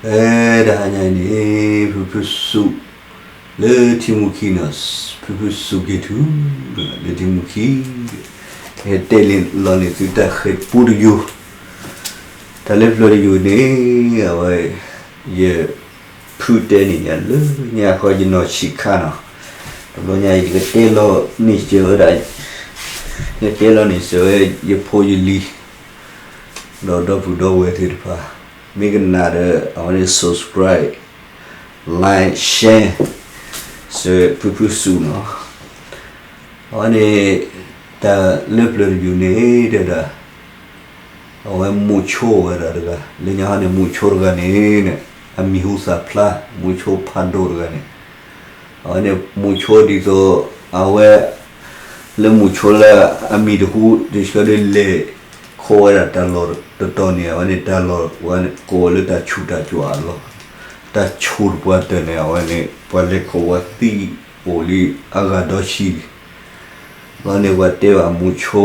အဲ တဟါညါအံၤန့ၣ် ဖုဖုစူး လၢထံမူခံန့ၣ်, ဖုဖုစူးက့ၤထူ လၢထံမူခံ ဟဲတဲလီၤန့ၢ်သုတၢ်ဃၤပူတယုၢ်, တၢ်လၢပျၢၤတယုၢ်န့ၣ် အဝဲ ယဖုတဲန့ၢ်ယၤလၢညါခီ ယနီၢ်ဆံးခါန့ၣ်, တဘျီညါအံၤ ယကတဲလီၤန့ၢ်စၢၤဝဲဒၣ်, ယကတဲလီၤန့ၢ်စၢၤဝဲ ယဖိယလံၤ ဒီးဒီပုၢ်ဒီဝဲၢ်သ့ၣ်တဖၣ်, မ့ၢ်ကနၣ်ဒီး အဝဲန့ၣ် subscribe, like, share စၢၤဖုဖုစူးန့ၣ်, အဝဲန့ၣ် တၢ်လၢပျၢၤတယုၢ်န့ၣ် တဲဒၣ် အဝဲမူဆိဝဲဒၣ်တဂၤ, လၢညါဟီန့ၣ် မူဆိတဂၤန့ၣ် အမံၤဟူသၣ်ဖျါ, မူဆိဖးဒိၣ်တဂၤန့ၣ်, အဝဲန့ၣ် မူဆိဒ်သိး အဝဲ လၢမူဆိလၢအမံၤတဟူ တဆှၢဒ်လဲၣ်, ခိးဝဲဒၣ်တၢ်လီၢ်တတီၤန့ၣ် အဝဲန့ၣ် တၢ်လီၢ်ဝဲ ကိးဝဲလၢတၢ်ဆူၣ်တၢ်စူၤအလီၢ်, တၢ်ဆူၣ်တပှၢ်တၢၢ်န့ၣ် အဝဲန့ၣ် ပှၤလဲၤခိးဝဲသံအိၣ်လံအဂၤဒီဆံ, လီၤန့ၣ် ပှၤတဲဘၣ်မူဆိ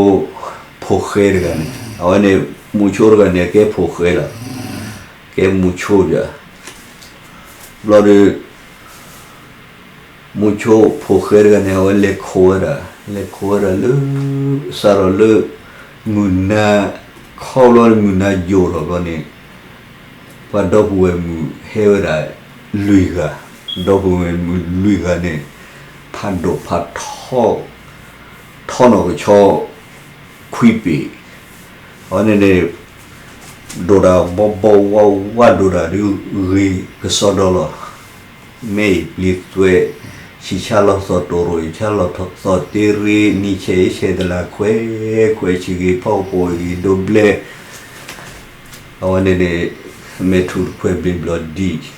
ဖိၣ်ဃဲတဂၤန့ၣ်, အဝဲန့ၣ် မူဆိတဂၤန့ၣ် အကဲဖိၣ်ဃဲလီၤ, ကဲမူဆိယၤ, ဘျီဒီး မူဆိဖိၣ်ဃဲတဂၤန့ၣ် အဝဲလဲၤခိးဝဲဒၣ်, လဲၤခိးဝဲဒၣ်လၢ စးထီၣ်လၢ မုၢ်နၤ ခီဘျီမုၢ်နၤယိာ်ထီၣ်ဘျီန့ၣ် ပှၤဒီပုၢ်ဝဲၢ်မုၣ်ဟဲဝဲဒၣ် လွံၢ်ဂၤ, ဒီပုၢ်ဝဲၢ်မုၣ်လွံၢ်ဂၤန့ၣ် ဖးဒိၣ်ဖးထီ ထီနီၢ်ကဆီ ခွံပ့ၤ, အဝဲန့ၣ်န့ၣ် ဒိၣ်တၢ်ဘီဘီဝါဝါ ဒိၣ်တၢ်ဒုးဂ့ၤကစီဒီလီၤ, မ့ၢ်အံၤပျံၤသွဲး ဆံးဆါလီၤသီၣ်တိၢ်ရိၣ် ဆံးဆါလီၤသီၣ်တ့ရ့ နံၤဆဲးအ့ဆဲးတလးခွဲး ခွဲးဆံးဂ့ၤ ဖီကပိာ်ဂ့ၤဒိဘျဲၣ်, အဝဲန့ၣ်န့ၣ် မဲာ်ထူၣ်တခွဲးဘျ့းဘျီၣ်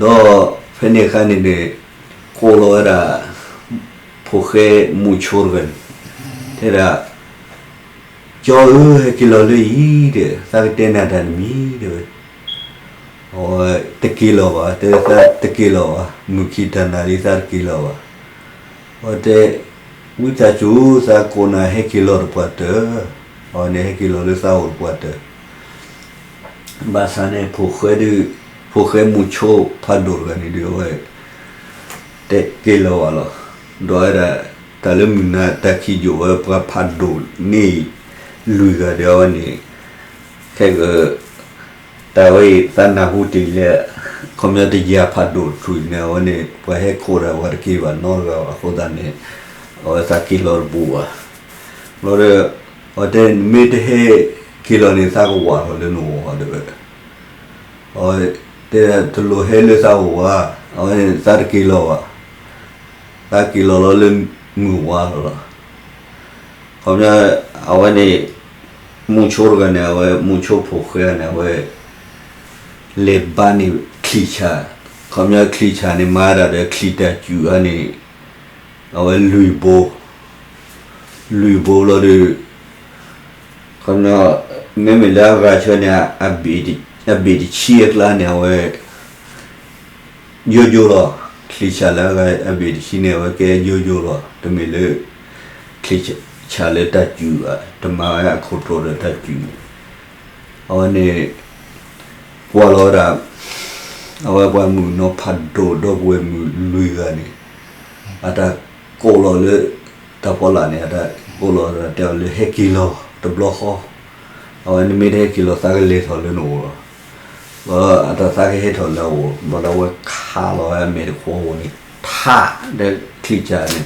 ဒံး ဒီးဖဲန့ၣ်အခါန့ၣ်န့ၣ် ကိးလီၤဝဲဒၣ် ဖိၣ်ဃဲမူဆိတဂၤန့ၣ် တဲဒၣ်, ကၠီဧၢ ဟဲက့ၤလီၤလၢအံၤ တဲ, သးကတဲနၤတၢ်တမံၤ တဲဝဲ, အဝဲတက့ၤလီၤဘၣ် တဲ, သးတက့ၤလီၤဘၣ် မုၢ်ခံတၢ်နၤလံ သးတက့ၤလီၤဘၣ်, အဝဲတဲ, ဝံသးစူၤ သးကိးနၤဟဲက့ၤလီၤတပှၢ်တၢၢ်, အဝဲန့ၣ်ဟဲက့ၤလီၤလၢသးအိၣ်တပှၢ်တၢၢ် ဘၣ်ဆၣ်န့ၣ် ဖိၣ်ဃဲမူဆိဖးဒိၣ်တဂၤန့ၣ်ဒုး အဝဲ တက့ၤလီၤဘၣ်လီၤ, ဒီးဝဲဒၣ် တၢ်လၢမုၢ်နၤတၢ်ခံးယိာ်ဝဲ ပှၤဖးဒိၣ်န့ၣ် လွံၢ်ဂၤဒီးအဝဲန့ၣ် ခဲက တၢ်ဝဲအံၤ သးနၢ်ဟူတ့ၢ်လံ, ခီပညီတယၤဖးဒိၣ်တချုးန့ၣ် အဝဲန့ၣ် ပှၤဟဲခိးတၢ် ပှၤတက့ၤဘၣ်နီတဂၤဘၣ်အဃိသတးန့ၣ် အဝဲသးက့ၤလီၤတဘူးဘၣ်, ဘျီဒီး အဝဲတဲ နမ့ၢ်တဟဲက့ၤလီၤန့ၣ် သးကဝးထီၣ်လၢနဂီၢ် တဲဝဲ, အဝဲတဲ တလိၣ်ဟဲလၢသးဂီၢ်ဘၣ်, အဝဲန့ၣ် သးတက့ၤလီၤဘၣ်, သးက့ၤလီၤလီၤလၢမုၢ်ဝါလီၤလီၤ. ခီပညီ အဝဲန့ၣ် မူဆိတဂၤန့ၣ် အဝဲမူဆိဖိၣ်ဃဲန့ၣ် အဝဲ လဲၤဘါန့ၢ်ချံၣ်ဆၣ်, ခီပညီချံၣ်ဆၣ်န့ၣ် မၤဒၣ်ဒီးချံၣ်တၢ်စူၣ်အါန့ၣ် အဝဲလွံၢ်ဘိ, လွံၢ်ဘိလီၤဒီး ခီပညီ မ့မ့ၢ်လၢအဂၤဆၢန့ၣ် အဘ့ၣ်တဆံအကျါန့ၣ် အဝဲ ယိယိလီၤ, ချံၣ်ဆၣ်လၢအဂၤအဘ့ၣ်တဆံန့ၣ် အဝဲကဲယိယိလီၤ, တမ့ၢ်လၢ ချံၣ်ဆၣ်လၢတၢ်စူၣ်ဘၣ်, တမၤဝဲအခိၣ်တီဒီးတၢ်စူၣ်, အဝဲန့ၣ် ကွၢ်လီၤဝဲဒၣ် အဝဲပှၤမုၣ်ကနီၤဖးဒိၣ်ဒီပုၢ်ဝဲၢ်မုၣ်လွံၢ်ဂၤန့ၣ် အတၢ်ကိးလီၤလၢ တၢ်ဖီလာ်န့ၣ် အတၢ်ကိးလီၤတဲအီၤလၢဟဲက့ၤလီၤတဘျီဃီ, အဝဲနမ့ၢ်တဟဲက့ၤလီၤ သးကလဲၤထီၣ်လၢနဂီၢ်လီၤ. ဘျီဒီးအတၢ်သးကဟဲထီၣ်လၢအဂီၢ် ဘျီဒီးအဝဲခးလီၤဝဲအမဲာ်တခီအဂီၢ်န့ၣ် ထး ဒီးချံၣ်ဆၣ်န့ၣ်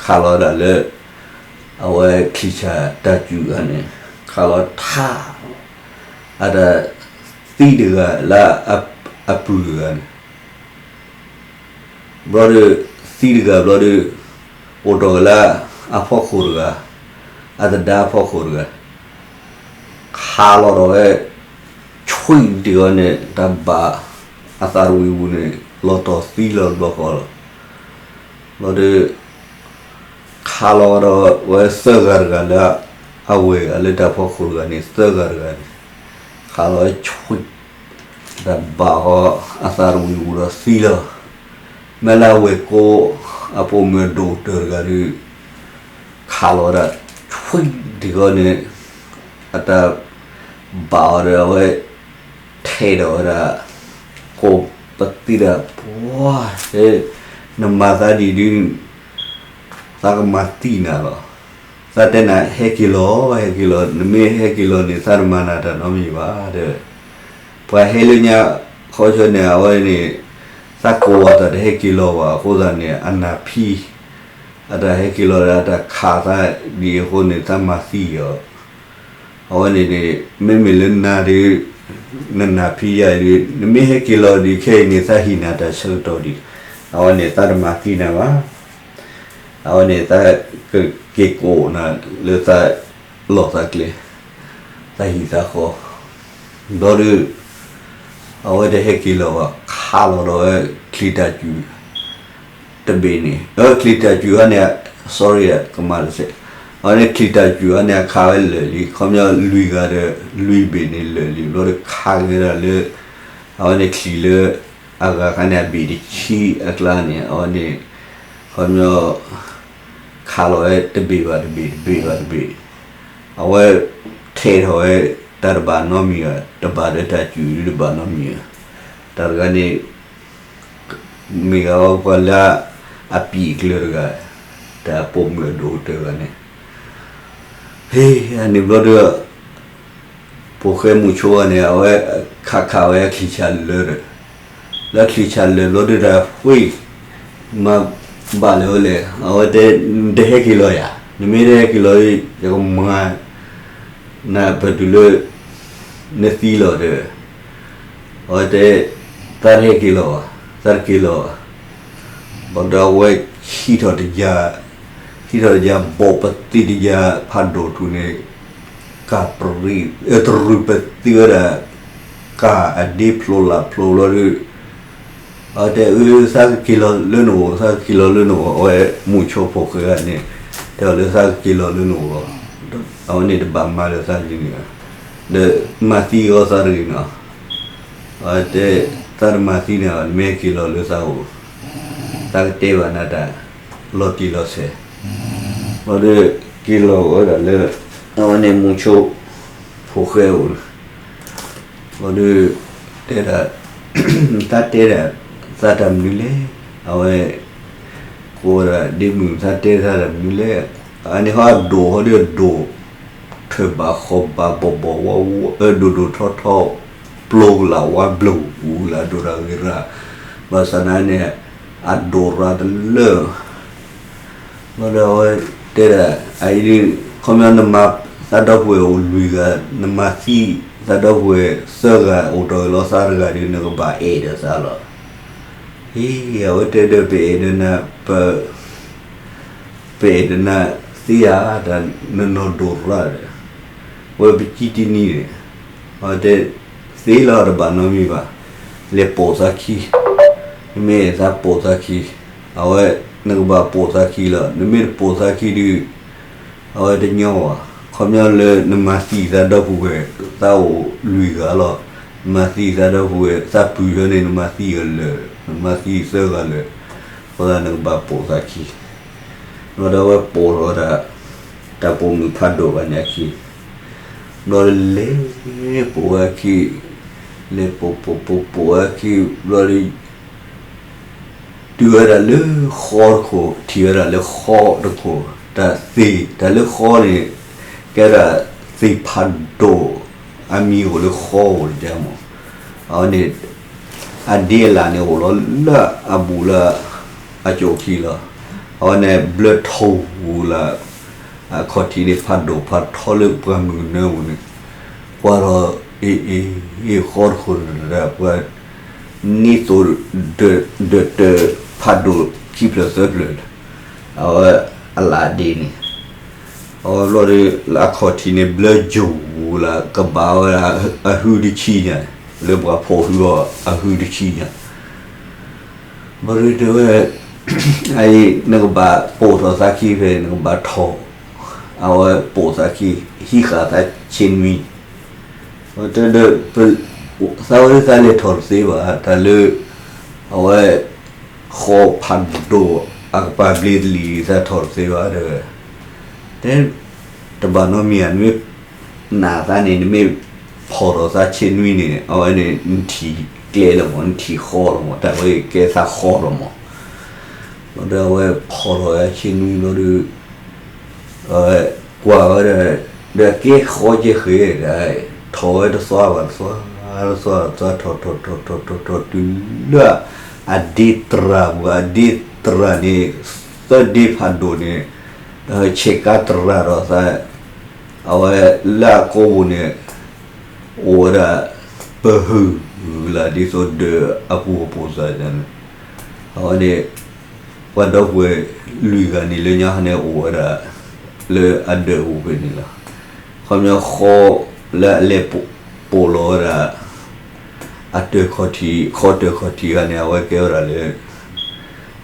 ခးလီၤဝဲဒၣ်လၢ အဝဲချံၣ်ဆၣ်တၢ်စူၣ်ဂၤန့ၣ် ခးလီၤထး အတၢ်သံတဂၤလၢအပုၢ်တဂၤန့ၣ် ဘျီဒီး သံတဂၤဘျီဒီး အိၣ်ထီၣ်က့ၤလၢအဖီခိၣ်တဂၤ, အသဒါအဖီခိၣ်တဂၤ, ခးလီၤဒီးဝဲ ဆွံဒံးအီၤန့ၣ် တၢ်ဘၣ်အသးတဝံၤဝံၤန့ၣ် လီၤတီၤသံလီၤတဘျီဃီလီၤ. ဘျီဒီး ခးလီၤဒီးဝဲသၢဂၤတဂၤလၢ အဝဲၢ်အလၢတၢ်ဖီခိၣ်တဂၤန့ၣ် သၢဂၤတဂၤန့ၣ် ခးလီၤဝဲဆွံ တၢ်ဘၣ်အီၤအသးတဝံၤဝံၤဒီးသံလီၤ. မ့ၢ်လၢအဝဲၢ်ကိအပိာ်မုၣ်အဒိၣ်ကတၢၢ်တဂၤဒီး ခးလီၤဝဲဒၣ် ဆွံဒံးအီၤန့ၣ် အတၢ်ဘၣ်အီၤဒီးအဝဲ ထ ဟဲဒီးဝဲဒၣ် ကိးပသံဒီး ပှၤ နမၤသးဒ်ဒုး သးကမၤသံနၤလီၤ. သးတဲနၤဟဲက့ၤလီၤ ဟဲက့ၤလီၤ နမ့ၢ်ဟဲက့ၤလီၤန့ၣ် သးတမၤနၤတၢ်နီတမံၤဘၣ်ဒီး ပှၤဟဲလၢညါခီဆၢန့ၣ် အဝဲန့ၣ် သးကိးအသးတဟဲက့ၤလီၤဘၣ်အဃိသတးန့ၣ် အနၢ်ဖံ အတၢ်ဟဲက့ၤလီၤဒီး အတၢ်ခးသးဒ်အဃိန့ၣ် သးမၤသံအီၤ အဝဲန့ၣ်န့ၣ် မ့မ့ၢ်လၢနၤဒီး နနၢ်ဖံယၤဒီး နမ့ၢ်ဟဲက့ၤလီၤဒ်ခဲအံၤန့ၣ် သးဟ့ၣ်နၤတၢ်ဆၢကတီၢ်ဒံး, အဝဲန့ၣ်သးတမၤသံနၤဘၣ်. အဝဲန့ၣ်သးကက့ၤကိးနၤလၢသးလီၢ်သးကျဲ, သးဟံၣ်သးဃီ, ဘျီဒုး အဝဲတဟဲက့ၤလီၤဘၣ် ခးလီၤဒီးဝဲချံတၢ်စူၤ တဘ့ၣ်န့ၣ် အချံတၢ်စူၤဟီန့ၣ် sorry ကမၤတစဲး, အဝဲန့ၣ်ချံတၢ်စူၤဟီန့ၣ် အခးဝဲလၢာ်လံ ခီပညီလွံၢ်ဂၤဒီး လွံၢ်ဘ့ၣ်န့ၣ်လၢာ်လံ ဘျီဒီးခးက့ၤဝဲဒၣ်လၢ အဝဲန့ၣ်ချံလၢ အဂၤခါန့ၣ် အဘ့ၣ်တဆံအကျါန့ၣ် အဝဲန့ၣ် ခီပညီ ခးလီၤဝဲတဘ့ၣ်ဘၣ်တဘ့ၣ် တဘ့ၣ်ဘၣ်တဘ့ၣ်, အဝဲထဲးထီၣ်ဝဲ တၢ်တဘၣ်နီတမံၤဘၣ် တဘၣ်လၢတၢ်စူၤတဘၣ်နီတမံၤဘၣ်, တၢ်တဂၤန့ၣ် မ့ၢ်ဂ့ၤဝဲပှၤလၢ အပျံၤကျၢၤတဂၤ, တၢ်ပိာ်မုၣ်အဒိၣ်ကတၢၢ်တဂၤန့ၣ်, ဟ့ၣ် အန့ၣ်ဘျီဒီး ဖိၣ်ဃဲမုၢ်ဆိဂၤန့ၣ် အဝဲခးခးဝဲအချံဆၣ်လၢာ်ဒီး, လၢအချံဆၣ်လၢာ်ဘျီဒုးတၢ်ဃ့ၢ် မၤဘၣ်လၢၤဝဲလဲၣ်, အဝဲတဲ နတဟဲက့ၤလီၤယၤ, နမ့ၢ်တဟဲက့ၤလီၤ ယကမၤ နၤပတုၤလၢ နသံလီၤဒီး, အဝဲတဲ သးတဟဲက့ၤလီၤဘၣ်, သးတက့ၤလီၤဘၣ်, ဘၣ်ဒီးအဝဲဟံးထီၣ်တယၤ, ဟံးထီၣ်တယၤ ဘိးပသံတယၤ ဖးဒိၣ်ထူၣ်န့ၣ် ကၢ်ပြံ တရူးပသံဝဲဒၣ် ကၢ်အဒ့ဖျိလၢ်ဖျိဘျီဒုး, အဝဲတဲအၢ သးကက့ၤလီၤလၢနအိၣ် သးကက့ၤလီၤလၢနအိၣ် အဝဲမုၢ်ဆိဖိၣ်ဃဲဂၤန့ၣ် တဲအီၤလၢသးကက့ၤလီၤလၢနအိၣ်လီၤ, အဝဲန့ၣ်တဘၣ်မၤလၢသးဒ်န့ၣ်ဘၣ်, ဒီးမၤသံအီၤသးတဂ့ၤနီၤ, အဝဲတဲ သးတမၤသံန့ၣ်ဘၣ် နမ့ၢ်ဟဲက့ၤလီၤလၢသးအိၣ် သးကတဲဘၣ်နၤတၢ် လီၤတံၢ်လီၤဆဲး, ဘျီဒီး က့ၤလီၤဝဲဒၣ်လၢ အဝဲန့ၣ်မုၢ်ဆိ ဖိၣ်ဃဲအိၣ်လီၤ, ဘျီဒီး တဲဒၣ် သးတဲဒၣ် သးတၢ်မနုၤလဲၣ်, အဝဲ ကိးဝဲဒၣ်ဒ့မုၣ် သးတဲသးတၢ်မနုၤလဲၣ်, အန့ၣ်ဟီအဒိၣ်ဟီဒုးအဒိၣ် ထၢၣ်ဘၣ်ဃီၣ်ဘၣ်ဘီၣ်ဘီၣ်ဝါဝါ အဒိၣ်ဒိၣ်ထီထီ ပျိကလၢ်ဝါဘျီၣ်ပူၤလၢအဒိၣ်တၢ်ဂ့ၤရၣ်, ဘၣ်ဆၣ်သနာ်န့ၣ် အဒိၣ်ရၣ်တလၢာ်, ဘျီဒီးအဝဲတဲဒၣ် အအံၤဒုး ခီပညီနမၤသးဒီပုၢ်ဝဲၢ်အိၣ်လွံၢ်ဂၤ နမၤသံသးဒီပုၢ်ဝဲၢ်သၢဂၤအိၣ်တ့ၢ်လီၤသးတဂၤဒုး နကဘၣ်အဲၣ်ဒီးသးလီၤ. ဟ့ၣ် အဝဲတဲဒီး ပအဲၣ်ဒီးနၤ ပ ပအဲၣ်ဒီးနၤသ့ဧါ, တၢ်နနီၢ်ဒိၣ်ရၣ်ဒီး ဝဲပကံတနံၤန့ၣ် အဝဲတဲ သ့လီၤတဘၣ်နီတမံၤဘၣ်, လဲၤပိာ်သးခံ, နမ့ၢ်သးပိာ်သးခံ, အဝဲ နကဘၣ်ပိာ်သးခံလီၤ, နမ့ၢ်တပိာ်သးခံဒုး အဝဲတညီဘၣ်, ခီပညီလၢနမၤသံသးဒီပုၢ်ဝဲၢ် သးအိၣ်လွံၢ်ဂၤလီၤ, နမၤသံသးဒီပုၢ်ဝဲၢ် သးပုၢ်ယီၤန့ၣ် နမၤသံအီၤလၢာ်, နမၤသံသၢဂၤလၢာ်, အဃိသတးနကဘၣ်ပိာ်သးခံ ဘျီဒီးအဝဲပိာ်ထီၣ်ဝဲဒၣ် တၢ်ပိာ်မုၣ်ဖးဒိၣ်ဂၤန့ၣ်အခံ, ဘျီဒီးလဲၤပိာ်ဝဲအခံ, လဲၤပိာ်ပိာ်ပိာ်ပိာ်ဝဲအခံ, ဘျီဒီး တုၤဝဲဒၣ်လၢဃီတခိၣ်, ထံၣ်ဝဲဒၣ်လၢဃီတခိၣ်, တၢ်သ့ၣ် တၢ်လၢဃီန့ၣ် ကဲဒၣ်သ့ၣ်ဖးဒိၣ်, အမံၤအိၣ်လၢဃီဧိၤတမး, အဝဲန့ၣ် အဒ့အလၣ်န့ၣ်အိၣ်လီၤလၢအဘူးလၢအစိာ်ခံလီၤ, အဝဲန့ၣ်ဘျၢထီၣ်ဝူၤလၢ အခီၣ်ထံးန့ၣ် ဖးဒိၣ်ဖးထီလၢပှၢ်မုၢ်ကနၢပူၤန့ၣ်, ကွၢ်ထီၣ် အ့ အ့ ဃီတခိၣ်န့ၣ် ပှၤ နံၣ်သိဒၢးတၢး ဖးဒိၣ်ခံဖျၢၣ်သၢဖျၢၣ်, အဝဲအလၣ်ဒ့န့ၣ်, အဝဲဘျီဒီး လၢအခီၣ်ထံးန့ၣ် ဘျၢယိာ်ဝူၤလၢကဘၣ်ဝဲဒၣ်အဟုတဆံညါ, လၢပှၤဖီၣ်ဟုအီၤအဟုတဆံညါ ဘျီဒုးတဲဝဲ အအံၤ နကဘၣ်ပိာ်ထီၣ်သးခံဖဲ နကဘၣ်ထီၣ်, အဝဲပိာ်သးခံ ဟံးဃာ်သးဆ့နွံ, တဲဒီး သးဝဲသးလဲၤထီၣ်တသ့ဘၣ် တၢ်လၢ အဝဲ ဃီဖးဒိၣ် အကပၤဘျ့တလံၤ သးထီၣ်တသ့ဘၣ်တဲဝဲ, တဲ တဘၣ်နီတမံၤဧါ နမ့ၢ်နာ်သးန့ၣ် နမ့ၢ် ဖီၣ်ထီၣ်သးဆ့နွံန့ၣ် အဝဲန့ၣ် နထံၣ်ကျဲလီၤမး နထံၣ်ဃီလီၤမး တၢ်ဝဲကဲသးဃီလီၤမး, ဘျီဒီးအဝဲဖီၣ်ထီၣ်ဝဲဆ့နွံဘျီဒီး အဝဲကွၢ်ဝဲဒီး ဒီးကဲဃီကဲဃဲဒီး ထီၣ်ဝဲတသွါဘၣ်တသွါ တသွါတသွါ ထီၣ်ထီၣ်ထီၣ်ထီၣ်ထီၣ်ထီၣ်တုၤလၢ အဒ့တရၣ်ပူၤ အဒ့တရၣ်န့ၣ် သၢဒ့ဖးဒိၣ်န့ၣ် ဆ့ကၤတရၣ်ဒီးသး အဝဲလၢအကိာ်ပူၤန့ၣ် အိၣ်ဝဲဒၣ် ပဟုၣ်လၢဒ်သိးဒၢးအပူၤအပိာ်စၢ်န့ၣ် အဝဲန့ၣ် ပှၤဒီပုၢ်ဝဲၢ်လွံၢ်ဂၤန့ၣ် လၢညါဟဲန့ၣ်အိၣ်ဝဲဒၣ် လၢအဒၢးပူၤဖဲန့ၣ်လီၤ. ခီပညီဃီလၢအလဲၤပိာ်လီၤဝဲဒၣ် အတၢၢ်ခီၣ်ထံး ဃီတၢၢ်ခီၣ်ထံးဂၤန့ၣ် အဝဲကဲဝဲဒၣ်လၢ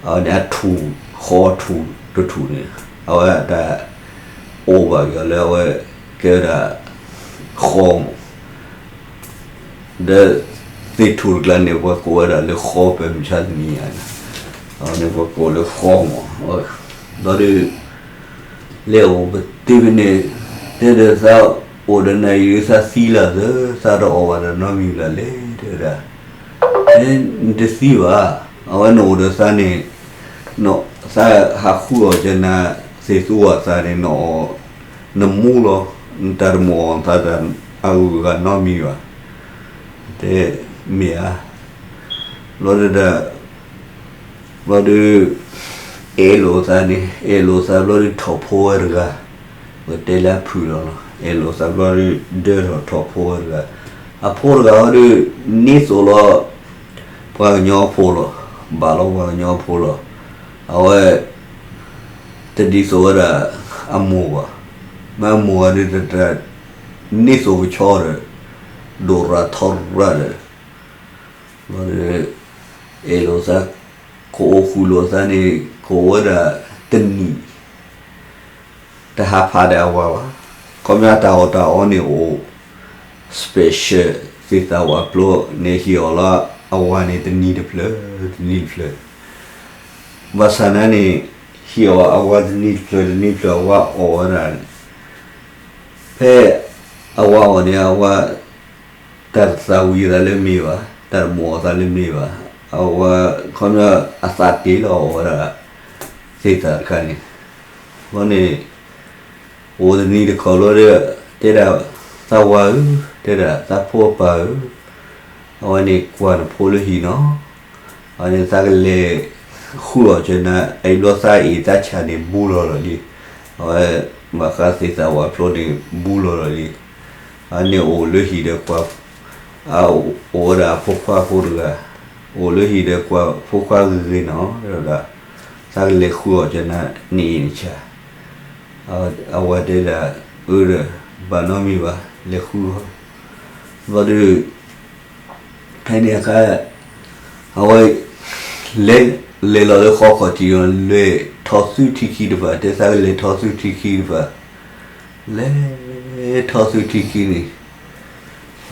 အဝဲန့ၣ်အထူၣ် ဃီထူၣ်တထူၣ်န့ၣ် အဝဲတၢ်အိၣ်ဘၣ်က့ၤအီၤလၢအဝဲကဲဝဲဒၣ် ဃီမး ဒီးသ့ၣ်ထူၣ်တကျါန့ၣ် ပှၤကိးဝဲဒၣ်လၢဃီ ပမုၢ်ဆါတနံၤညါန့ၣ် အဝဲန့ၣ်ပှၤကိးလၢဃီမး ဒီး လဲၤအိၣ်ပသ့ဖဲန့ၣ် တဲဒီးသးအိၣ်ဒီးနၤအံၤ သးသံလၢာ်သၢ သးတအီၣ်ဘၣ်ဒီးနီတမံၤလၢၤလဲၣ် တဲဝဲဒၣ်, နတသံဘၣ်, အဝဲနအိၣ်ဒီးသးန့ၣ် သးဟးဃုအီၣ်ကနၤ သ့ၣ်သူအီၣ်သးန့ၣ် နအီၣ် နမူလီၤ နတၢ်တမၤအီၣ်သးတၢ်အဂုၤအဂၤနီတမံၤဘၣ်, တဲမ့ၢ်ဧါ, ဘျီဒီး ဘျီဒီး အဲၣ်လိာ်သးန့ၣ် အဲၣ်လိာ်သးဘျီဒီးထီၣ်ဖိဝဲတဂၤ, ပတဲလၢအဖုၣ်လီၤလီၤ အဲၣ်လိာ်သးဘျီဒီး ဒၢထီၣ်ထီၣ်ဖိဝဲတဂၤ, အဖိတဂၤဟီဒီး န့ၢ်သိးလီၤ ပှၤကညီအဖိလီၤ, ဘၣ်လီၤပှၤကညီအဖိလီၤ, အဝဲ တဒ်သိးဝဲဒၣ် အမိၢ်ဘၣ်, မ့ၢ်အမိၢ်ဂၤဒီး တၢ်န့ၢ်သိးကဆီဒီး ဒိၣ်ရၤထီရၤဒီး ဘျီဒီး အဲၣ်လိာ်သး ကအိၣ်ဃုာ်လိာ်သးန့ၣ် ကအိၣ်ဝဲဒၣ်တနံၣ် တဟးဖးဒီးအဝၤဘၣ်, ခီပညီတၢ်အီၣ်တၢ်အီန့ၣ်အိၣ် special သ့ၣ်သၣ်ဝးဖျိန့ၣ် ဟ့ၣ်အီၣ်လီၤအဝၤန့ၣ် တနံၤတဖျၢၣ် တနံၤတဖျၢၣ်, ဘၣ်ဆၣ်န့ၣ်န့ၣ် ဟ့ၣ်အီၣ်အဝၤတနံၤတဖျၢၣ် တနံၤတဖျၢၣ် အဝၤအီၣ်ဝဲဒၣ် ဖဲအဝၤအီၣ်န့ၣ် အဝၤ တၢ်တသးဝံၤသးလၢမ့ၢ်ဘၣ်, တၢ်တမၤအီၣ်သးလၢမ့ၢ်ဘၣ်, အဝၤ ခီပညီအသးတ့ၢ်လီၤအီၣ်ဝဲဒၣ် သ့ၣ်သၣ်တခါန့ၣ်, ဘျီန့ၣ် အိၣ်တနံၤတခီဘျီဒီး တဲဒၣ် သးဝၤဧၢ, တဲဒၣ်သးဖိအပၢ်ဧၢ, အဝဲန့ၣ်ကွၢ်နဖိလၢဟံၣ်နီၤ, အဝဲန့ၣ်သးကလဲၤဃုအီၣ်ကနၤ အံၤဘျီသးအ့ၣ်သးဆၣ်န့ၣ် ဘူးလီၤလီၤလံ, အဝဲ ဘၣ်ဃးသ့ၣ်သၣ်ဝးဖျိန့ၣ် ဘူးလီၤလီၤလံ, အန့ၣ်အိၣ်လၢဟံၣ်ဒီးကွၢ် အအိၣ်ဝဲဒၣ်အဖိခွါဖိတဂၤ, အိၣ်လၢဟံၣ်ဒီးကွၢ်ဖိခွါဂ့ၤဂ့ၤနီၤ, တဲဝဲဒၣ် သးကလဲၤဃုအီၣ်ကနၤ နအ့ၣ်နဆၣ်, အဝဲတဲဒၣ် အၢဒီး ဘၣ်နီတမံၤဘၣ် လဲၤဃုအီၣ်, ဘျီဒီး ဖဲန့ၣ်အခါ အဝဲ လဲၤ လဲၤလီၤလၢဃီခီၣ်ထံးဒီး လဲၤထီၣ်သုထံခံတဖၣ်, တဲသးကလဲၤထီၣ်သုထံခံတဖၣ်, လဲၤထီၣ်သုထံခံန့ၣ်,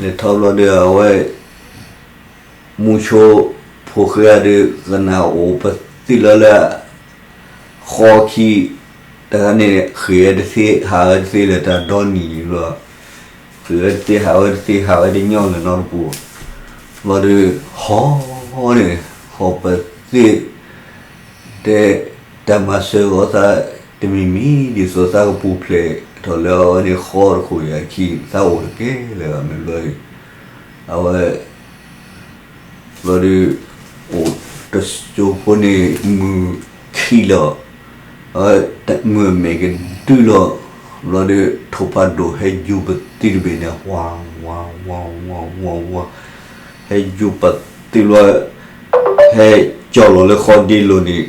လဲၤထီၣ်ဘျီဒီး အဝဲ မုဆိဖိဃဲဒီး ကနၣ်အိၣ်ပသ့ၣ်လီၤလၢ ဃီခံ တခါန့ၣ် ဃ့ၢ်ဝဲတသ့ ဟးဝဲတသ့လၢၤ တၢ်ဒီနံၣ်လီၤ, ဃ့ၢ်ဝဲတသ့ ဟးဝဲတသ့ ဟးဝဲတညီလၢၤနီတပူၤ, ဘျီဒီး ဟီန့ၣ် ဟီပသ့ၣ် တဲ တၢ်မၤစၢၤဂီၤသးတမံၤမံၤ ဒ်သိးသးကပူၤဖျဲးထီၣ်လၢအဝဲန့ၣ်ဃီတခိၣ်ယၤခံ သးအိၣ်တကဲလၢၤဘၣ်မ့ၢ်ဘျီဒီး အဝဲ ဘျီဒီး အိၣ်တစိၤဖိန့ၣ် မုၢ်ခံးလီၤ, အဝဲမုၢ်အမဲာ်ကဒုလီၤ, ဘျီဒီး ထိၣ်ဖးဒိၣ်ဟဲယူၤပသ့ၣ်တဘ့ၣ်န့ၣ် ဝါ ဝါ ဝါ ဝါ ဝါ ဝါ ဟဲယူၤပသ့ၣ်ဘျီ ဟဲကၠီၣ်လီၤလၢဃီဒ့လိၤန့ၣ်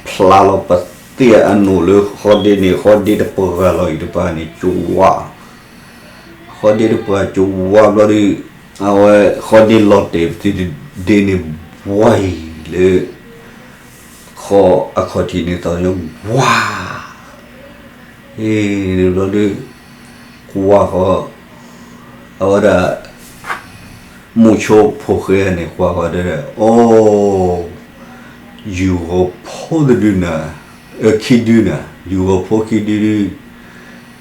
ဖျါလီၤပသ့ၣ်အနိၣ်လၢဃီဒ့န့ၣ် ဃီဒ့တပှၢ်လီၤအံၤတပၤန့ၣ် ကၠိဝါ, ဃီဒ့တပှၢ်ကၠိဝါဘျီဒီး အဝဲဃီဒ့လီၤတဲာ်ပသ့ၣ်တဒ့န့ၣ် ဝါအံၤလၢ ဃီအခီၣ်ထံးန့ၣ်သီၣ်ညါ ဝါ အ့ၣ် ဘျီဒီး ကွၢ်ဃီ အဝဲဒၣ် မုဆိဖိဃဲန့ၣ် ကွၢ်ဃီတဲ အိၣ် ယူၤဂီၤဖိတဒုနၤ, အခံဒုနၤ, ယူၤဂီၤဖိခံဒုဒု,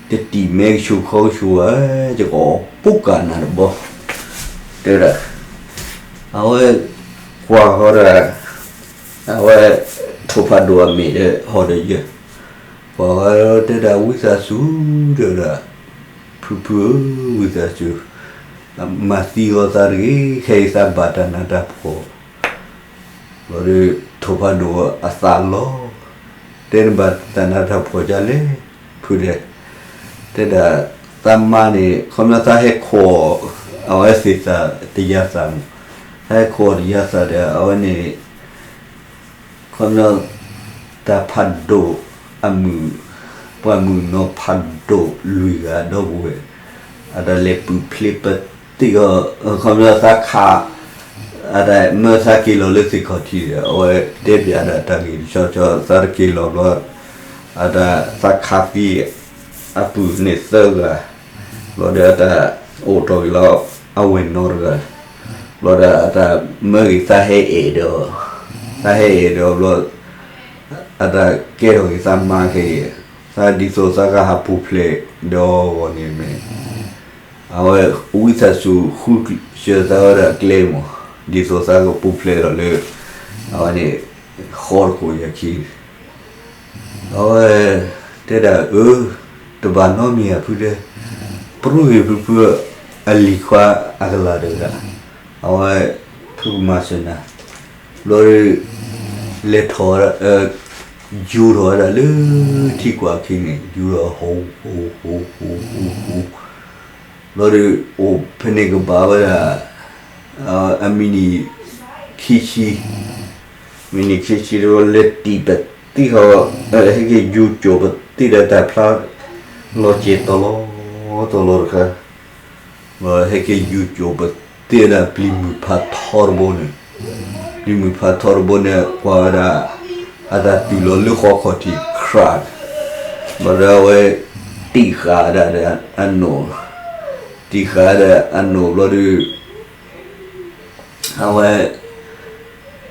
တ တတံၢ်မဲကဆူးခီကဆူးဧါ, ယကအီၣ်ပူၤကးနၤတဘီ, တဲဒၣ်, အဝဲကွၢ်ဃီဒီး, အဝဲ, ထိၣ်ဖးဒိၣ်အမ့ၢ်ဒီးဟီၣ်ဒီးယဲၢ်, ကွၢ်ဃီတဲဒၣ်ဝံသးစူၤ, တဲဒၣ်, ဖုဖုဧၢ, ဝံသးစူၤ, မၤသံဂီၤသးတဂ့ၤ, ခဲအံၤသးဘၣ်တၢ်နးတၢ်ဖှီၣ် ဘျီဒီး ထိၣ်ဖးဒိၣ်အသးလီၤ, တဲနဘၣ်တၢ်နးတၢ်ဖှီၣ်ဒ်လဲၣ်, ဖုတဲ, တဲဒၣ်, သးမါန့ၣ် ခီပညီသးဟဲခိး, အဝဲသ့ၣ်သၣ်တယၤသၣ်မး, သးဟဲခိးတယၤသၣ်ဒီး အဝဲန့ၣ်, ခီပညီ, တၢ်ဖးဒိၣ်အမုၣ်, ပှၤမုၣ်ကနီၤဖးဒိၣ်လွံၢ်ဂၤဒီပုၢ်ဝဲၢ်, အတၢ်လဲၤပူၤဖျဲးပသ့ၣ်အီၤ, ခီပညီသးခး, အတၢ်မၢသးက့ၤလီၤလၢသ့ၣ်ခီၣ်ထံးဒီး အဝဲတဲပၠးဒၣ်တၢ်ဂ့ၢ်တဆီဆီ သးတက့ၤလီၤဘျီ, အတၢ်သးခးသံ အပုၢ်န့ၣ်သၢဂၤ, ဘျီဒီးအတၢ်အိၣ်တီၢ်က့ၤလီၤ, အဝဲၢ်နီတဂၤ, ဘျီဒီးအတၢ်မၢက့ၤသးဟဲအဲၣ်ဒီး, သးဟဲအဲၣ်ဒီးဘျီ, အတၢ်ကဲထီၣ်က့ၤသးမါခဲအံၤ, သးဒ်သိးသးကဟးပူၤဖျဲးဒီးအဂီၢ်န့ၣ်မ့ၢ်, အဝဲဝံသးစူၤဃုစၢၤသးဝဲဒၣ်ကျဲမး, ဒ်သိးသးကပူၤဖျဲးဒီးလၢ, အဝဲန့ၣ်, ဃီတခိၣ်ယခံ အဝဲ, တဲဒၣ်အၢ, တဘၣ်နီတမံၤဧါဖုတဲ, ပြူဂ့ၤဖုဖု, အလံၤခွါအကလၤတဂၤ, အဝဲ, ဖုကမၤစၢၤနၤ, ဘျီဒီး, လဲၤထီၣ်, ယူၤထီၣ်ဝဲဒၣ်လၢထံကွၢ်ခံန့ၣ် ယူၤထီၣ်ဟူးဟူးဟူးဟူးဟူးဟူး, ဘျီဒီးအိၣ်ဖဲန့ၣ်ကဘၣ်ဝဲဒၣ် အမံးနံးခံဆံ, မံးနံးခံဆံဒီးလဲၤတံၢ်ပသံၣ်ဃီ, ဟဲက့ၤယူၤကၠိာ်ပသံၣ်ဒီးတၢ်ဖျါ, လီၤစဲၤတီၤလီၤ, တီၤလီၤတခါ, ဟဲက့ၤယူၤကၠိာ်ပသံၣ်ဝဲဒၣ်ပျံၤမုၢ်ဖးထီတဘိန့ၣ်, ပျံၤမုၢ်ဖးထီတဘိန့ၣ် ကွၢ်ဝဲဒၣ်, အတၢ်တုၤလီၤလၢဃီခီၣ်ထံး crack, ဘျီဒီးအဝဲ, တံၢ်ဃာ်ဒၣ်ဒီးအနိၣ်, တံၢ်ဃာ်ဒီးအနိၣ်ဘျီဒီး အဝဲ,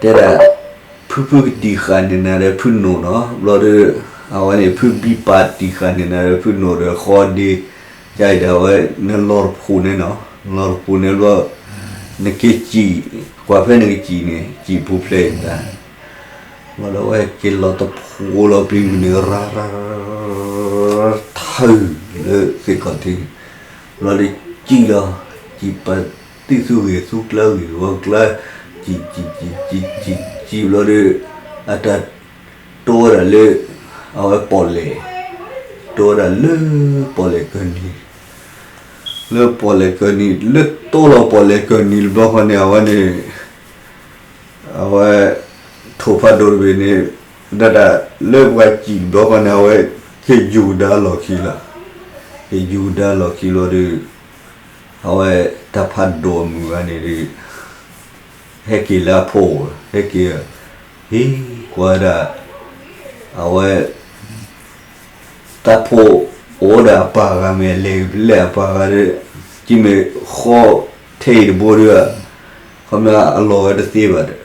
တဲဒၣ်, ဖုဖုကတံၢ်ဃာ်န့ၢ်နၤဒီးဖုနိၣ်နီၤ, ဘျီဒီး, အဝဲန့ၣ် ဖုဘံပာ်တံၢ်ဃာ်န့ၢ်နၤဒီးဖုနိၣ်ဒီးဃီဒ့, ယအံၤဒၣ်ဝဲ, နလီၤတဖိးန့ၣ်နီၤ, လီၤတဖိးန့ၣ်ဘျီ, နက့ၤစံၣ်, ကွၢ်ဖဲနကစံၣ်န့ၣ် စံၣ်ပူၤဖျဲးအံၤတၢ်, ဘျီဒီးအဝဲက့ၤလီၤတဖိးလီၤပျံၤမုၢ်န့ၣ် ရၤရၤ ထၢၣ်လၢသ့ၣ်ခီၣ်ထံးန့ၣ်, ဘျီဒီးစံၣ်လီၤ, စံၣ်ပသံၣ်သူဂ့ၤသူကျါဂ့ၤဂီၤကျါ, စံၣ်, စံၣ်ဘျီဒီး, အတၢ်တိဝဲဒၣ်လၢ, အဝဲပီၣ်လဲၣ်, တိဝဲဒၣ်လၢပီၣ်လဲၣ်ကၢၢ်နံၤ, လၢပီၣ်လဲၣ်ကၢၢ်နံၤ လၢတိလီၤပီၣ်လဲၣ်ကၢၢ်နံၤတဘျီဃီန့ၣ် အဝဲန့ၣ် အဝဲ, ထိၣ်ဖးဒိၣ်တဘ့ၣ်န့ၣ်, ဒၣ်ဒၣ်လၢပှၤစံၣ်တဘျီဃီန့ၣ် အဝဲ, ကယူၤကဒါလီၢ်ခံလီၤ, ကယူၤကဒါလီၢ်ခံလီၤဒီး, အဝဲတၢ်ဖးဒိၣ်အမုၢ်ဂၤန့ၣ်ဒီး, ဟဲက့ၤလၢအဖိ, ဟဲက့ၤ, ဟ့ၣ်ကွၢ်ဒၣ်, အဝဲ တၢ်ဖိအိၣ်ဒၣ်အပၢ်ဂၤမ့ၢ်လဲၤကလဲၣ်အပၢ်ဂၤဒီး, ကမ့ၢ်ဃီထဲအံၤတဘိဒီး, ခီမ့ၢ်အလီၢ်ဝဲတသ့ဘၣ်ဒီး,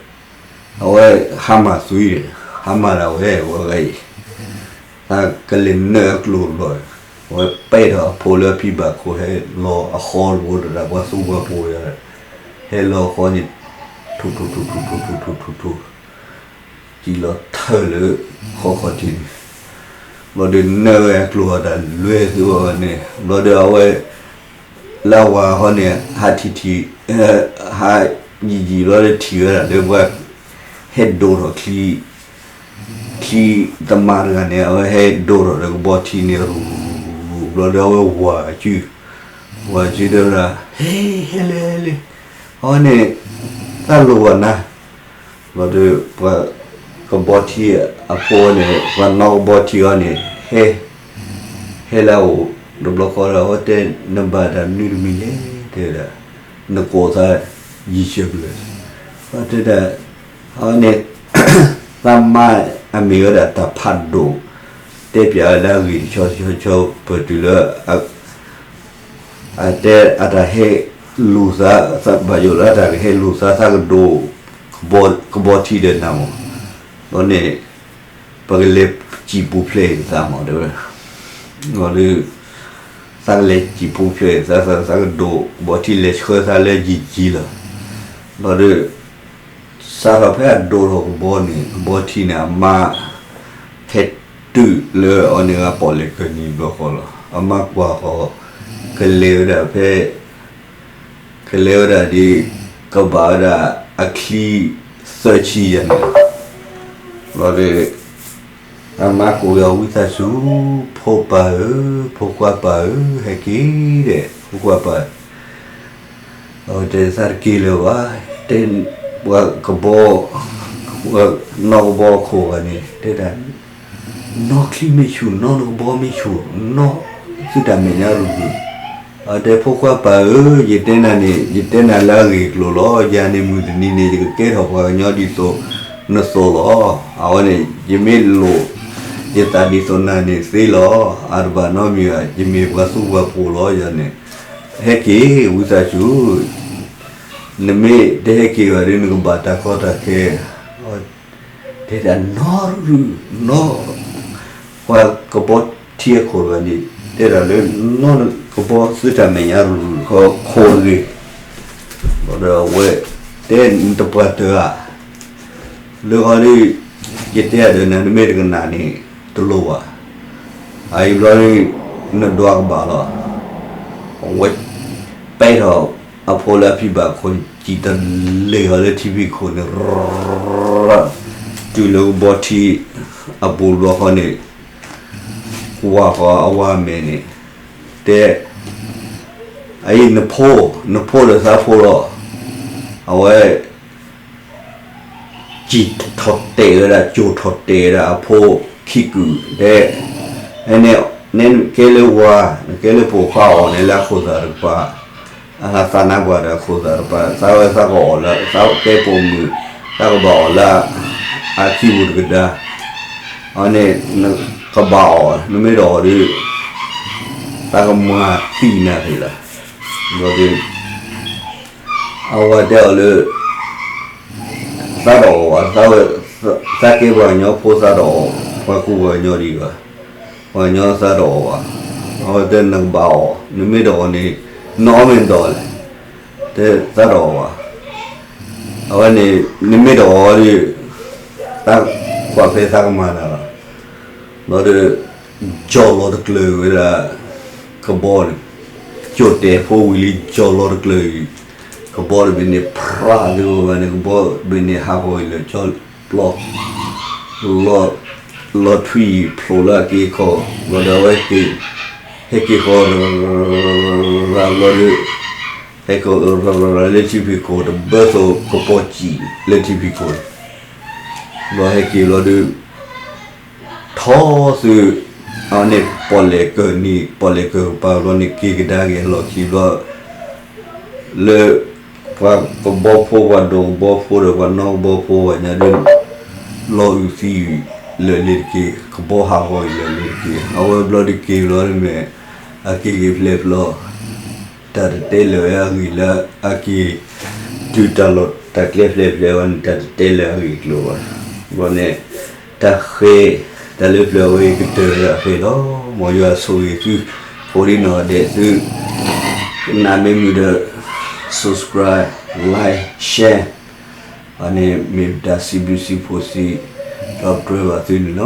အဝဲဟါမၢ်သွံဒီး, ဟါမၢ်ဒၣ်ဝဲဝဲဂၤအံၤ, တၢ်ကလဲၤနၢအကျိၤလီၤ, အဝဲပဲာ်ထီၣ်အဖိလၢအဖံဘၣ်ခိၣ်ဟဲလီၤအဃီတဘိဒီး ပှၤသူပှၤပိၤဒီး, ဟဲလီၤအဃီန့ၣ်, ထူၣ်ထူၣ်ထူၣ်ထူၣ်ထူၣ်ထူၣ်ထူၣ်ထူၣ်ထူၣ် စံၣ်လီၤထၢၣ်လၢဃီခီၣ်ထံးန့ၣ်, ဘျီဒီးနၢဝဲအကျိၤအတၢ်လွဲၢ်သ့ၣ်ဝဲန့ၣ် ဘျီဒီးအဝဲ လၢအဝၤဃီန့ၣ် ဟးထံၣ်ထံၣ်, ဟးယံာ်ယံာ်ဘျီဒီးထံၣ်ဝဲဒၣ်လၢပှၤ ဟဲဒိၣ်ထီၣ်ချံ, ချံသမါတဂၤန့ၣ် အဝဲဟဲဒိၣ်ထီၣ်ဒီးကဘီထံန့ၣ် ရူၤရူၤရူၤရူၤ ဘျီဒီးအဝဲဝၤစု, ဝၤစုတဲဝဲဒၣ် ဟဲ ဟဲလၢ ဟဲလၢ, အဝဲန့ၣ် တၢ်လိၣ်ဘၣ်နၤ ဘျီဒီး ပှၤကဘီထံအဖိန့ၣ် ပှၤနီၣ်ကဘီထံအီၤန့ၣ် ဟဲ, ဟဲလၢအအိၣ် တဘျီဃီဒီး အဝဲတဲ နဘၣ်တၢ်မနုၤတမံၤလဲၣ် တဲဝဲဒၣ်, နကိးသးယံာ်ဆၢကလၢာ်, အဝဲတဲဒၣ်, အဝဲန့ၣ် သးမါအမ့ၢ်ဝဲဒၣ်တၢ်ဖးဒိၣ်, တဲပျးဝဲဒၣ်အဂ့ၢ်တဆီဆီဆီ ပတုၤလၢ အတဲအတၢ်ဟဲလူၤသး, ဘၣ်ယိၣ်လၢတၢ်ကဟဲလူၤသး သးကဒိး ကဘီထံဒီးနၤမး, ဘျီန့ၣ် ပကလဲၤစံၣ်ပူၤဖျဲးသးမး တဲဝဲ, ဘျီဒီး သးကလဲၤစံၣ်ဖိဖျဲး သးသးသးကဒိးကဘီထံလဲၤဆှၢသးလၢယံာ်ယံာ်လီၤ. ဘျီဒီး စးထီၣ်ဖဲအဒိးထီၣ်ကဘီန့ၣ် ကဘီထံန့ၣ် အမါ ဟဲတုၤလၢအီၤန့ၣ်ဂၤပီၣ်လဲၣ်ကၢၢ်နံၤဘျီဃီလီၤ. အမါကွၢ်ဃီ ကလဲၤဝဲဒၣ်ဖဲ ကလဲၤဝဲဒၣ်ဒ် ကဘၣ်ဝဲဒၣ်အချံသၢဆံယၤန့ၣ်လီၤ. ဘျီဒီး အမါကိးက့ၤအီၤ ဝံသးစူၤ ဖိပၢ်ဧၢ, ဖိခွါပၢ်ဧၢ, ဟဲက့ၤဒီး ဖိခွါပၢ် အဝဲတဲသးတက့ၤလၢၤဘၣ်, တဲ ပှၤကဘီ နီၢ်ကဘီခိၣ်ဂၤန့ၣ် တဲဒၣ် နီၢ်ချံမ့ၢ်ဆူၣ်, နီၢ်နကဘီမ့ၢ်ဆူၣ်, နီၢ်သုတၢ်မဲာ်ညါရူၤရူၤ, အတဲဖိခွါပၢ်ဧၢ, ယတဲနၤန့ၣ် ယတဲနၤလၢအဂ့ၢ်အကျိၤလီၤ. ယၤန့ၣ်မုၢ်တနံၤန့ၣ် ယကကဲထီၣ်ပှၤကညီဒ်သိးနသိးလီၤ. အဝဲန့ၣ် ယမ့ၢ်လိၣ် ယသးဒ်သိးနၤန့ၣ်သ့လီၤ. အတဘၣ်နီတမံၤဘၣ်, ယမ့ၢ်ပှၤသူပှၤပိာ်လီၤ. ယၤန့ၣ် ဟဲက့ၤ ဝံသးစူၤ နမ့ၢ်တဟဲက့ၤဘၣ်ဒီး နကဘၣ်တၢ်ကီတၢ်ခဲ, တဲဒၣ် နီၢ်ရူၤရူၤ နီၢ် ပှၤကဘီထံအခိၣ်တဂၤန့ၣ် တဲဒၣ်လၢ နီၢ်ကဘီသုတၢ်မဲာ်ညါရူၤရူၤ ခိၣ်တဂ့ၤ, ဘျီဒီးအဝဲ တဲနတပှၢ်တၢၢ်ဧါ, လၢအီၤဒီး ယတဲအဒၢးနၤ နမ့ၢ်တကနၣ်န့ၣ် တလိၣ်ဘၣ်, အအံၤဘျီဒီး နဒွးကဘၣ်လီၤ. အဝဲ ပဲထီၣ်အဖိလၢအဖံဘၣ်ခိၣ် စံၣ်တလ့ၢ်အီၤလၢထံဖံးခိၣ်န့ၣ် တုၤလၢကဘီထံအပူၤဘျီဃီန့ၣ် ကွၢ်ဃီအဝၤမဲာ်န့ၣ် တဲ အအံၤနဖိ, နဖိဒီးသးဖိလီၤ. အဝဲ စံၣ်ထီၣ်တဲာ်ဝဲဒၣ် ကၠိၣ်ထီၣ်တဲာ်ဝဲဒၣ်အဖိခံကုာ် တဲ နကဲလၢဝၤ နကဲလၢပိာ်ခွါအီၤန့ၣ် လၢအခိၣ်သၣ်တကပၤ, အသးနါပှၢ်ဒီးအခိၣ်သၣ်တကပၤ သးဝဲသးကအီၣ်လၢ သးကဲပိာ်မုၣ် သးကဘၣ်အီၣ်လၢ အခံပူၤတကဒါ အန့ၣ် နကဘၣ်အီၣ် နမ့ၢ်တအီၣ်ဒီး သးကမၤသံနၤသ့လီၤ. ဘျီဒီး အဝဲတဲအီၤလၢ သးတအီၣ်ဘၣ်, သးကဲပှၤကညီဖိ သးတအီၣ် ပှၤကူပှၤကညီဒံးဘၣ်, ပှၤကညီသးတအီၣ်ဘၣ်. အဝဲတဲနကဘၣ်အီၣ်, နမ့ၢ်တအီၣ်န့ၣ် နအီၣ်မ့ၢ်နတအီၣ်လဲၣ်, တဲသးတအီၣ်ဘၣ်. အဝဲန့ၣ် နမ့ၢ်တအီၣ်ဒီး သးကွၢ်ဖဲသးကမၤနၤလီၤ. ဘျီဒီး ကၠီၣ်လီၤတကျၢၤဝဲဒၣ် ကဘီန့ၣ်, ကၠိၣ်တဲာ်ဖိဝံၤလံ ကၠီၣ်လီၤတကျၢၤအံၤ, ကဘီတဘ့ၣ်န့ၣ် ဖြးသ့ၣ်ဝဲန့ၣ် ကဘီတဘ့ၣ်န့ၣ် ဟးဂီၤအံၤလၢကၠီပျီ, လီၤထွံၣ်ဖျိးလၢအက့အခီ, ဘျီဒီးအဝဲက့ၤ ဟဲက့ၤဃီ ရၤဘျီဒီး ဟဲက့ၤရၤရၤလၢထံဖံးခိၣ် တဘၢသိးကပီၤစံၣ်လၢထံဖံးခိၣ်န့ၣ်, ဘျီဟဲက့ၤဘျီဒီး ထီသုး အန့ၣ်ပီၣ်လဲၣ်ကၢၢ်နံၤ ပီၣ်လဲၣ်ကၢၢ်ကပၤဘျီန့ၣ် က့ၤကဒါက့ၤအလီၢ်ခံဘျီ လၢ ပှၤကဘီဖိ ပှၤဒိးကဘီဖိဒီး ပှၤနီၣ်ကဘီဖိပှၤညါဒ် လီၤအုးသံအံၤလၢာ်လ့ၤတက့ၢ်, ကဘီဟးဂီၤအံၤလၢာ်လ့ၤတက့ၢ်, အဝဲဘျီဒုးက့ၤဘျီဒုးမ့ၢ် အက့ၤက့ၤဖျဲးဖျီ တၢ်တတဲလၢာ်ဝဲအဂ့ၢ်လၢအက့ၤ တုၤတၢ်လီၢ်တၢ်ကျဲဖျဲးဖျဲးဝဲန့ၣ် တၢ်တတဲလၢာ်အဂ့ၢ်အကျိၤဘၣ်. ဘျီန့ၣ် တၢ်ဃဲ တၢ်လၢပျၢၤဝဲကတၢၢ်ဝဲဒၣ်ဖဲလီၤ. မ်ယွၤဆိၣ်ဂ့ၤသု ကိးဒံနီၢ်ဒဲးသု ကနၣ်မ့ၢ်မုာ်ဒီး subscribe, like, share အန့ၣ်မ့ၢ်ပတၢ်စံးဘျုးစံးဖှိၣ်စံး ဒီးပတြၢၤဘၣ်သုန့ၣ်လီၤ.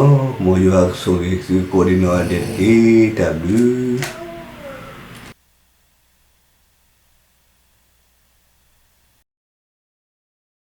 မ်ယွၤကဆိၣ်ဂ့ၤသုကိးဒံနီၢ်ဒဲးတက့ၢ်. တၢ်ဘျုး